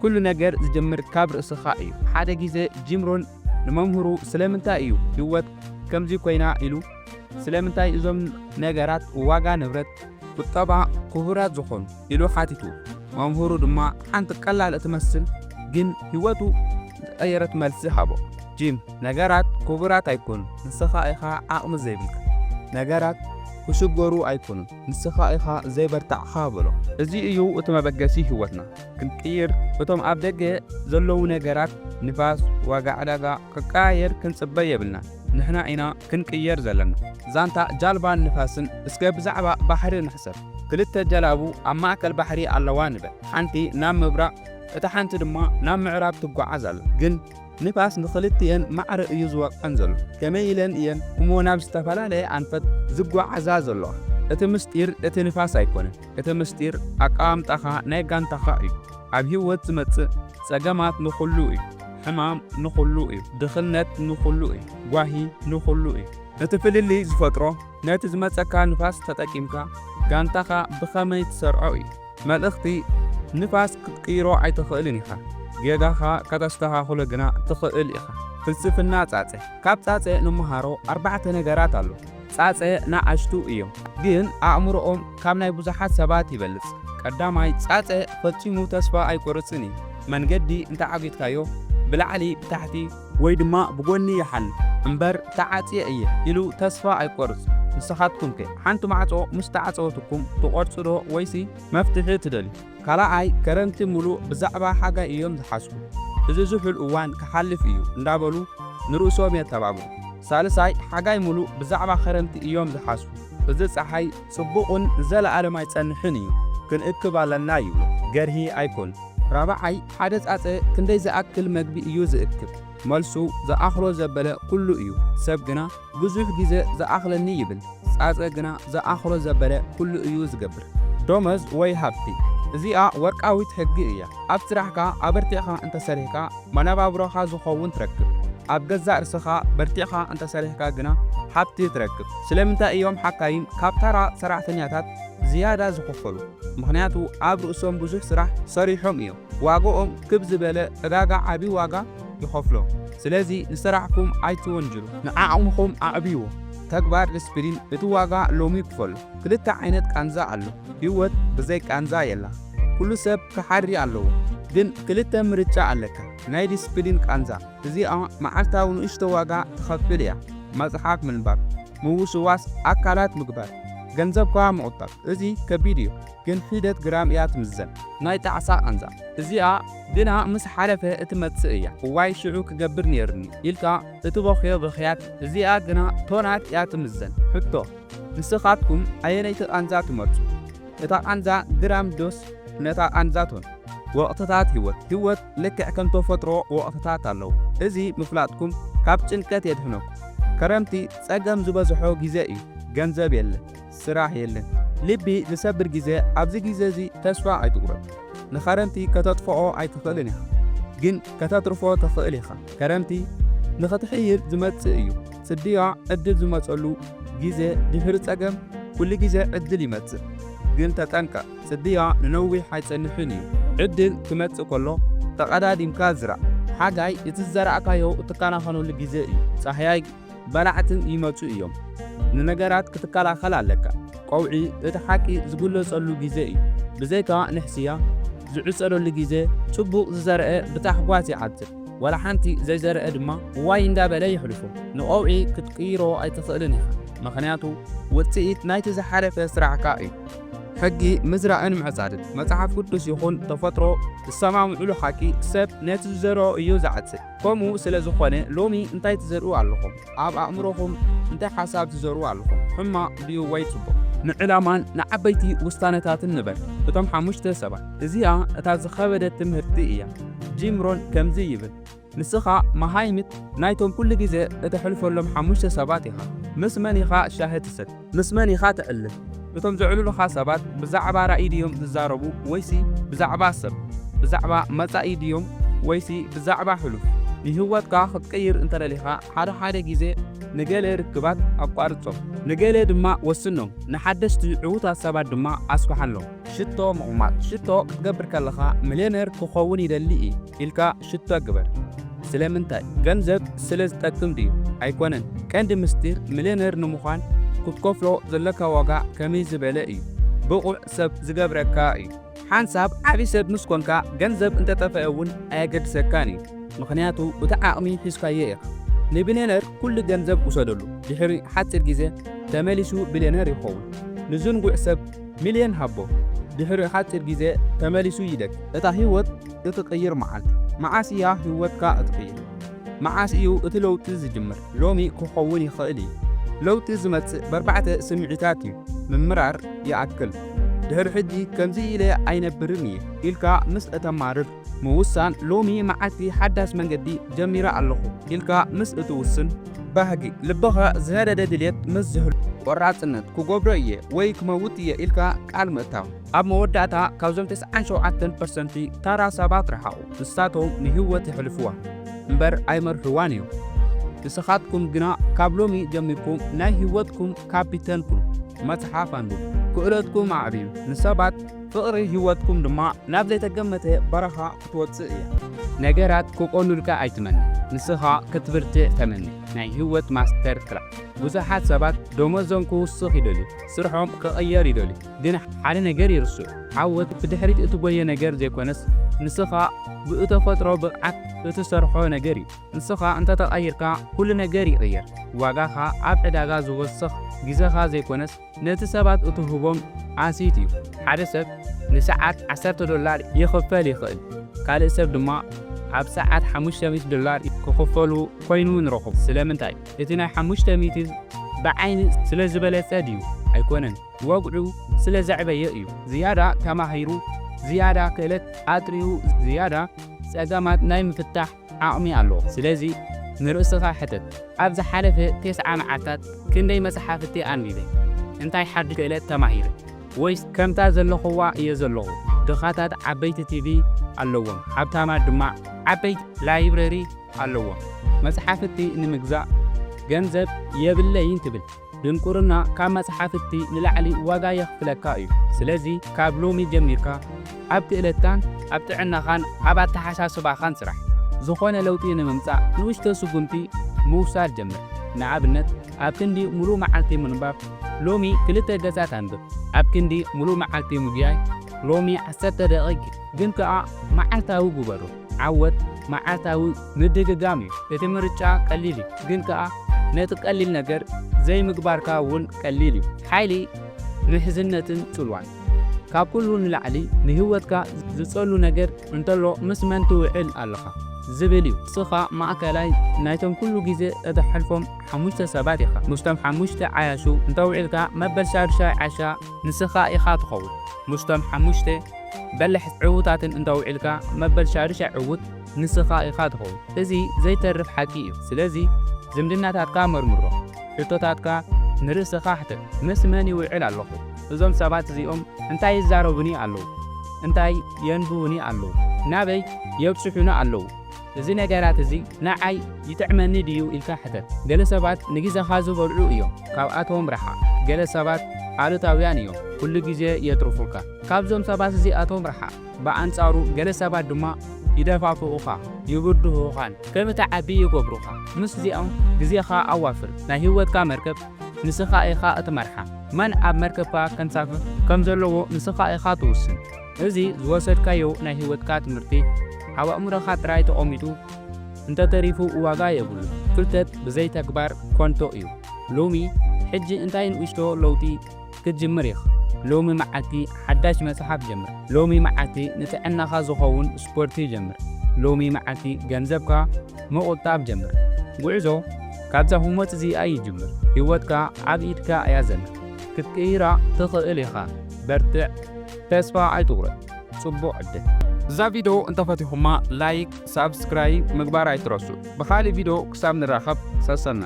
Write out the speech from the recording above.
ኩሉ ነገር ዝጀምር ካብ ርእስኻ እዩ። ሓደ ግዜ ጂም ሮን ንመምህሩ ስለምንታይ እዩ ህይወት ከምዚ ኮይና ኢሉ፣ ስለምንታይ እዞም ነገራት ዋጋ ንብረት ቁጠባ ክቡራት ዝኾኑ ኢሉ ሓቲቱ። መምህሩ ድማ ሓንቲ ቀላል እትመስል ግን ህይወቱ ዝቐየረት መልሲ ሃቦ። ጂም፣ ነገራት ክቡራት ኣይኮኑን፣ ንስኻ ኢኻ ዓቕሚ ዘይብልካ። ነገራት ክሽገሩ ኣይኮኑን፣ ንስኻ ኢኻ ዘይበርታዕካ በሎ። እዚ እዩ እቲ መበገሲ ህይወትና። ክንቅይር እቶም ኣብ ደገ ዘለዉ ነገራት፣ ንፋስ፣ ዋጋ ዕዳጋ ክቀያየር ክንጽበ የብልና። ንሕና ኢና ክንቅየር ዘለና። ዛንታ ጃልባን ንፋስን እስከ ብዛዕባ ባሕሪ ንሕሰብ። ክልተ ጀላቡ ኣብ ማእከል ባሕሪ ኣለዋ ንበል። ሓንቲ ናብ ምብራቕ፣ እታ ሓንቲ ድማ ናብ ምዕራብ ትጓዓዝ ኣላ። ግን ንፋስ ንኽልቲኤን ማዕረ እዩ ዝወቕዐን ዘሎ። ከመይ ኢለን እየን እሞ ናብ ዝተፈላለየ ኣንፈት ዝጓዓዛ ዘለዋ? እቲ ምስጢር እቲ ንፋስ ኣይኮነን። እቲ ምስጢር ኣቀማምጣኻ ናይ ጋንታኻ እዩ። ኣብ ህይወት ዝመጽእ ጸገማት ንኹሉ እዩ። ሕማም ንኹሉ እዩ። ድኽነት ንኹሉ እዩ። ጓሂ ንኹሉ እዩ። እቲ ፍልልይ ዝፈጥሮ ነቲ ዝመጸካ ንፋስ ተጠቂምካ ጋንታኻ ብኸመይ ትሰርዖ እዩ። መልእኽቲ፣ ንፋስ ክትቅይሮ ኣይትኽእልን ኢኻ። ጌጋኻ ከተስተኻኽሎ ግና ትኽእል ኢኻ። ፍልስፍና ጻጸ። ካብ ጻጸ ንመሃሮ ኣርባዕተ ነገራት ኣሎ። ጻጸ ንኣሽቱ እዮም፣ ግን ኣእምሮኦም ካብ ናይ ብዙሓት ሰባት ይበልጽ። ቀዳማይ፣ ጻጸ ፈጺሙ ተስፋ ኣይቆርጽን እዩ። መንገዲ እንተዓጊትካዮ፣ ብላዕሊ፣ ብታሕቲ፣ ወይ ድማ ብጎኒ ይሓልፍ እምበር፣ ተዓጽየ እየ ኢሉ ተስፋ ኣይቆርጽ። ንስኻትኩምከ? ሓንቲ ማዕጾ ምስ ተዓጸወትኩም ትቖርጹ ዶ ወይሲ መፍትሒ ትደልዩ? ካልኣይ፣ ከረምቲ ሙሉእ ብዛዕባ ሓጋይ እዮም ዝሓስቡ። እዚ ዝሑል እዋን ክሓልፍ እዩ እንዳበሉ ንርእሶም የተባብዑ። ሳልሳይ፣ ሓጋይ ሙሉእ ብዛዕባ ከረምቲ እዮም ዝሓስቡ። እዚ ጸሓይ ጽቡቕን ዘለኣለም ኣይጸንሕን እዩ፣ ክንእክብ ኣለና ይብሉ። ገርሂ ኣይኮን። ራብዓይ፣ ሓደ ጻጸ ክንደይ ዝኣክል መግቢ እዩ ዝእክብ? መልሱ፣ ዝኣኽሎ ዘበለ ኩሉ እዩ። ሰብ ግና ብዙሕ ግዜ ዝኣኽለኒ ይብል፣ ጻጸ ግና ዝኣኽሎ ዘበለ ኩሉ እዩ ዝገብር። ደሞዝ ወይ ሃብቲ። እዚኣ ወርቃዊት ሕጊ እያ። ኣብ ስራሕካ ኣበርቲዕካ እንተሰሪሕካ፣ መነባብሮኻ ዝኸውን ትረክብ። ኣብ ገዛእ ርእስኻ በርቲዕካ እንተሰሪሕካ ግና ሃብቲ ትረክብ። ስለምንታይ እዮም ሓካይም ካብ ተራ ሰራሕተኛታት ዝያዳ ዝኽፈሉ? ምኽንያቱ ኣብ ርእሶም ብዙሕ ስራሕ ሰሪሖም እዮም። ዋጋኦም ክብ ዝበለ ዕዳጋ ዓቢ ዋጋ ይኸፍሎም። ስለዚ ንስራሕኩም ኣይትወንጅሉ፣ ንዓቕምኹም ኣዕብይዎ። ተግባር ዲስፕሊን እቲ ዋጋ ሎሚ ክፈሎ። ክልተ ዓይነት ቃንዛ ኣሎ። ህይወት ብዘይ ቃንዛ የላ። ኩሉ ሰብ ክሓሪ ኣለዎ። ግን ክልተ ምርጫ ኣለካ። ናይ ዲስፕሊን ቃንዛ። እዚኣ መዓልታዊ ንእሽቶ ዋጋ ትኸፍል እያ። መጽሓፍ ምንባብ፣ ምውስዋስ ኣካላት ምግባር፣ ገንዘብካ ምቑጣብ። እዚ ከቢድ እዩ፣ ግን ሒደት ግራም እያ ትምዘን። ናይ ጣዕሳ ቃንዛ። እዚኣ ግና ምስ ሓለፈ እትመጽእ እያ። እዋይ ሽዑ ክገብር ነይሩኒ ኢልካ እትበኽዮ ብኽያት። እዚኣ ግና ቶናት እያ ትምዘን። ሕቶ፣ ንስኻትኩም ኣየነይቲ ቃንዛ ትመርጹ? እታ ቃንዛ ግራም ዶስ ነታ ቃንዛ ቶን? ወቕትታት ህይወት። ህይወት ልክዕ ከም ተፈጥሮ ወቕትታት ኣለዎ። እዚ ምፍላጥኩም ካብ ጭንቀት የድሕነኩም። ከረምቲ ጸገም ዝበዝሖ ግዜ እዩ። ገንዘብ የለን፣ ስራሕ የለን። ልቢ ዝሰብር ግዜ። ኣብዚ ግዜ እዚ ተስፋ ኣይትቑረጽ። ንኸረምቲ ከተጥፍኦ ኣይትኽእልን ኢኻ፣ ግን ከተትርፎ ትኽእል ኢኻ። ከረምቲ ንኽትሕይል ዝመጽእ እዩ። ጽድያ ዕድል ዝመጸሉ ግዜ ድሕሪ ጸገም ኩሉ ግዜ ዕድል ይመጽእ። ግን ተጠንቀቕ፣ ጽድያ ንነዊሕ ኣይጸንሕን እዩ። ዕድል ክመጽእ ከሎ ተቐዳዲምካ ዝራእ። ሓጋይ እቲ ዝዘራእካዮ እትከናኸነሉ ግዜ እዩ። ጻህያይ በላዕትን ይመጹ እዮም። ንነገራት ክትከላኸል ኣለካ። ቀውዒ እቲ ሓቂ ዝግለጸሉ ግዜ እዩ። ብዘይካ ንሕስያ ዝዕጸደሉ ግዜ፣ ጽቡቕ ዝዘርአ ብታሕጓስ ይዓጽድ፣ ዋላ ሓንቲ ዘይዘርአ ድማ ዋይ እንዳበለ የሕልፎ። ንቐውዒ ክትቅይሮ ኣይትኽእልን ኢኻ፣ ምኽንያቱ ውጽኢት ናይቲ ዝሓለፈ ስራሕካ እዩ። ሕጊ ምዝራእን ምዕጻድን። መጽሓፍ ቅዱስ ይኹን ተፈጥሮ ዝሰማምዑሉ ሓቂ፣ ሰብ ነቲ ዝዘርኦ እዩ ዝዓጽድ። ከምኡ ስለ ዝኾነ፣ ሎሚ እንታይ ትዘርኡ ኣለኹም? ኣብ ኣእምሮኹም እንታይ ሓሳብ ትዘርኡ ኣለኹም? ሕማቕ ድዩ ወይ ጽቡቕ? ንዕላማን ንዓበይቲ ውሳነታትን ንበር። እቶም ሓሙሽተ ሰባት። እዚኣ እታ ዝኸበደት ትምህርቲ እያ። ጂም ሮን ከምዚ ይብል፣ ንስኻ መሃይምት ናይቶም ኩሉ ግዜ እተሕልፈሎም ሓሙሽተ ሰባት ኢኻ። ምስ መን ኢኻ ሻሂ ትሰቲ? ምስ መን ኢኻ ትዕልል? እቶም ዘዕልሉኻ ሰባት ብዛዕባ ራእይ ድዮም ዝዛረቡ ወይሲ ብዛዕባ ሰብ? ብዛዕባ መጻኢ ድዮም ወይሲ ብዛዕባ ሕሉፍ? ንህይወትካ ክትቅይር እንተደሊኻ፣ ሓደ ሓደ ግዜ ንገለ ርክባት ኣቋርጾም፣ ንገለ ድማ ወስኖም፣ ንሓደስቲ ዕዉታት ሰባት ድማ ኣስፍሓሎም። ሽቶ ምቕማጥ። ሽቶ ክትገብር ከለኻ፣ ሚልዮነር ክኸውን ይደሊ እየ ኢልካ ሽቶ ግበር። ስለምንታይ? ገንዘብ ስለ ዝጠቅም ድዩ? ኣይኮነን። ቀንዲ ምስጢር ሚልዮነር ንምዃን ክትከፍሎ ዘለካ ዋጋ ከመይ ዝበለ እዩ? ብቑዕ ሰብ ዝገብረካ እዩ። ሓንሳብ ዓቢ ሰብ ምስ ኮንካ፣ ገንዘብ እንተጠፍአ እውን ኣየገድሰካን እዩ። ምኽንያቱ እቲ ዓቕሚ ሒዝካዮ ኢኻ። ንቢልዮነር ኩሉ ገንዘብ ውሰደሉ። ድሕሪ ሓጺር ግዜ ተመሊሱ ቢልዮነር ይኸውን። ንዝንጉዕ ሰብ ሚልዮን ሃቦ። ድሕሪ ሓጺር ግዜ ተመሊሱ ይደግ። እታ ህይወት እትቕይር መዓልቲ። መዓስ እያ ህይወትካ እትቕይር? መዓስ እዩ እቲ ለውጢ ዝጅምር? ሎሚ ክኸውን ይኽእል እዩ። ለውጢ ዝመጽእ ብኣርባዕተ ስምዒታት እዩ። ምምራር ይኣክል። ድሕሪ ሕጂ ከምዚ ኢለ ኣይነብርን እየ ኢልካ ምስ እተማርር። ምውሳን። ሎሚ መዓልቲ ሓዳስ መንገዲ ጀሚረ ኣለኹ ኢልካ ምስ እትውስን። ባህጊ። ልብኻ ዝነደደ ድሌት ምስ ዝህሉ። ቆራጽነት። ክገብሮ እየ ወይ ክመውት እየ ኢልካ ቃል ምእታው። ኣብ መወዳእታ፣ ካብዞም ተስዓን ሸውዓተን ፐርሰንት ታራ ሰባት ርሓቑ። ንሳቶም ንህይወት የሕልፍዋ እምበር ኣይመርሕዋን እዮም። ንስኻትኩም ግና ካብ ሎሚ ጀሚርኩም ናይ ህይወትኩም ካፒተን ኩኑ። መጽሓፍ ኣንብቡ። ክእለትኩም ኣዕብዩ። ንሰባት ፍቕሪ ህይወትኩም ድማ ናብ ዘይተገመተ በረኻ ክትወጽእ እያ። ነገራት ክቐኑልካ ኣይትመኒ። ንስኻ ክትብርትዕ ተመኒ። ናይ ህይወት ማስተር ክላስ። ብዙሓት ሰባት ደሞዞም ክውስኽ ይደልዩ፣ ስርሖም ክቕየር ይደልዩ፣ ግን ሓደ ነገር ይርስዑ። ዓወት ብድሕሪት እትጎየ ነገር ዘይኮነስ፣ ንስኻ ብእተፈጥሮ ብቕዓት እትሰርሖ ነገር እዩ። ንስኻ እንተተቐይርካ፣ ኩሉ ነገር ይቕየር። ዋጋኻ ኣብ ዕዳጋ ዝወስኽ ግዜኻ ዘይኮነስ፣ ነቲ ሰባት እትህቦም ኣሲት እዩ። ሓደ ሰብ ንሰዓት ዓሰርተ ዶላር ይኽፈል ይኽእል፣ ካልእ ሰብ ድማ ኣብ ሰዓት ሓሙሽተ ሚእቲ ዶላር ክኽፈሉ ኮይኑ ንረኽቦ። ስለምንታይ? እቲ ናይ ሓሙሽተ ሚእቲ ብዓይኒ ስለ ዝበለጸ ድዩ? ኣይኮነን። ወግዑ ስለ ዘዕበየ እዩ። ዝያዳ ተማሂሩ፣ ዝያዳ ክእለት ኣጥርዩ፣ ዝያዳ ጸገማት ናይ ምፍታሕ ዓቕሚ ኣለዎ። ስለዚ ንርእስኻ ሕተት፣ ኣብ ዝሓለፈ ተስዓ መዓልታት ክንደይ መጽሓፍቲ ኣንቢበ? እንታይ ሓድሽ ክእለት ተማሂረ? ወይስ ከምታ ዘለኽዋ እየ ዘለኹ? ድኻታት ዓበይቲ ቲቪ ኣለዎም፣ ሃብታማት ድማ ዓበይቲ ላይብረሪ ኣለዎም። መጽሓፍቲ ንምግዛእ ገንዘብ የብለይን ትብል። ድንቁርና ካብ መጽሓፍቲ ንላዕሊ ዋጋ የኽፍለካ እዩ። ስለዚ ካብ ሎሚ ጀሚርካ ኣብ ክእለትካን ኣብ ጥዕናኻን ኣብ ኣተሓሳስባኻን ስራሕ። ዝኾነ ለውጢ ንምምጻእ ንእሽቶ ስጉምቲ ምውሳድ ጀምር። ንኣብነት፣ ኣብ ክንዲ ሙሉእ መዓልቲ ምንባብ፣ ሎሚ ክልተ ገጻት ኣንብብ። ኣብ ክንዲ ሙሉእ መዓልቲ ምጉያይ፣ ሎሚ ዓሰርተ ደቂቕ ግን ከኣ መዓልታዊ ግበሮ። ዓወት መዓልታዊ ምድግጋም እዩ። እቲ ምርጫ ቀሊል እዩ፣ ግን ከኣ ነቲ ቀሊል ነገር ዘይምግባርካ እውን ቀሊል እዩ። ሓይሊ ምሕዝነትን ጽልዋን። ካብ ኩሉ ንላዕሊ ንህይወትካ ዝጸሉ ነገር እንተሎ ምስ መን ትውዕል ኣለኻ ዝብል እዩ። ንስኻ ማእከላይ ናይቶም ኩሉ ግዜ እተሕልፎም ሓሙሽተ ሰባት ኢኻ። ምስቶም ሓሙሽተ ዓያሹ እንተውዒልካ መበል ሻዱሻይ ዓሻ ንስኻ ኢኻ ትኸውን። ምስቶም ሓሙሽተ በላሕቲ ዕዉታትን እንተውዒልካ መበል ሻዱሻይ ዕዉት ንስኻ ኢኻ ትኸውን። እዚ ዘይተርፍ ሓቂ እዩ። ስለዚ ዝምድናታትካ መርምሮ። ሕቶታትካ ንርእስኻ ሕተት። ምስ መን ይውዕል ኣለኹ? እዞም ሰባት እዚኦም እንታይ ይዛረቡኒ ኣለዉ? እንታይ የንብቡኒ ኣለዉ? ናበይ የብጽሑኒ ኣለዉ? እዚ ነገራት እዚ ንዓይ ይጥዕመኒ ድዩ ኢልካ ሕተት። ገለ ሰባት ንግዜኻ ዝበልዑ እዮም፣ ካብኣቶም ርሓቕ። ገለ ሰባት ኣሉታውያን እዮም፣ ኩሉ ግዜ የትርፉልካ። ካብዞም ሰባት እዚኣቶም ርሓቕ። ብኣንጻሩ ገለ ሰባት ድማ ይደፋፍኡኻ፣ ይብድሁኻን ከም እትዓቢ ይገብሩኻ። ምስዚኦም ግዜኻ ኣዋፍር። ናይ ህይወትካ መርከብ ንስኻ ኢኻ እትመርሓ። መን ኣብ መርከብካ ከንሳፍፍ ከም ዘለዎ ንስኻ ኢኻ ትውስን። እዚ ዝወሰድካዮ ናይ ህይወትካ ትምህርቲ ኣብ ኣእምሮኻ ጥራይ ተቐሚጡ እንተተሪፉ ዋጋ የብሉን። ፍልጠት ብዘይ ተግባር ኮንቶ እዩ። ሎሚ ሕጂ እንታይ ንእሽቶ ለውጢ ክትጅምር ኢኻ? ሎሚ መዓልቲ ሓዳሽ መጽሓፍ ጀምር። ሎሚ መዓልቲ ንጥዕናኻ ዝኸውን ስፖርቲ ጀምር። ሎሚ መዓልቲ ገንዘብካ ምቑጣብ ጀምር። ጉዕዞ ካብዛ ህሞት እዚኣ ይጅምር። ህይወትካ ኣብ ኢድካ እያ ዘላ። ክትቅይራ ትኽእል ኢኻ። በርትዕ፣ ተስፋ ኣይትቑረጽ። ጽቡቕ ዕድል። እዛ ቪድዮ እንተፈቲኹማ ላይክ፣ ሳብስክራይብ ምግባር ኣይትረስዑ። ብኻልእ ቪድዮ ክሳብ ንራኸብ ሰሰና።